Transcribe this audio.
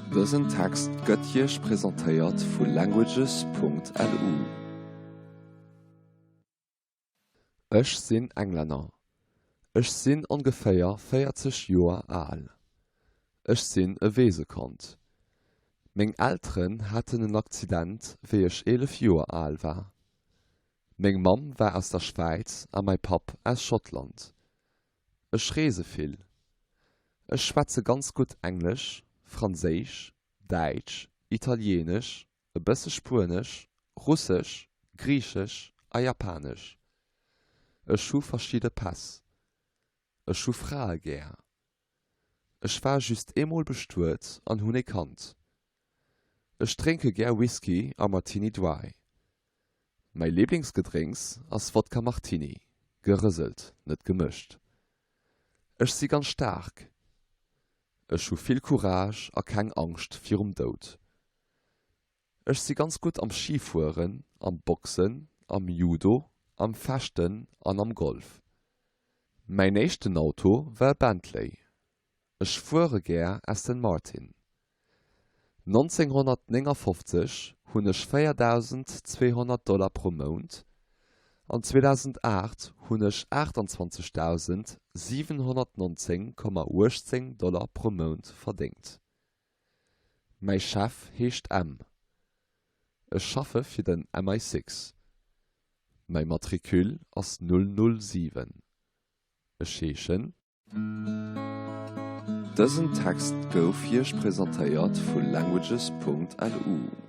Dësen Text gëtt Iech presentéiert vu languages.lu. Ech sinn Englänner. Ech sinn ongeféier 40 Joer al. Ech sinn e Weesekand. Meng Elteren haten en Accident wéi ech 11 Joer al war. Meng Mamm war aus der Schwäiz a mäi Papp aus Schottland. Ech reese vill. Ech schwätze ganz gutt Englesch, Franséisch, Däitsch, Italieenesch, e bësse Spuenesch, Russesch, Griichesch a Japanesch. Ech hu verschidde Päss. Ech hu Frae gär. Ech war just eemol bestuet an hunn ee Kand. Ech drénke gär Whisky a Martini Dry. Mäi Liblingsgedrénks ass Wodka Martini, gerëselt, net gemëscht. Ech si ganz staark. Ech hu vill Courage a keng Angscht virum Doud. Ech si ganz gutt am Schifueren, am Boxen, am Judo, am Fechten an am Golf. Mäin éischten Auto war e Bentley. Ech fuere gär Aston Martin. 1959 hunn ech 4.200 Dollar pro Mount an 2008 hunn ech 28.719,18 Dollar pro Mount verdéngt. Mäi Chef heescht M. Ech schaffe fir den MI6. Mäi Matricule ass 007. Ech heeschen. Dësen Text gouf Iech presentéiert vu languages.lu.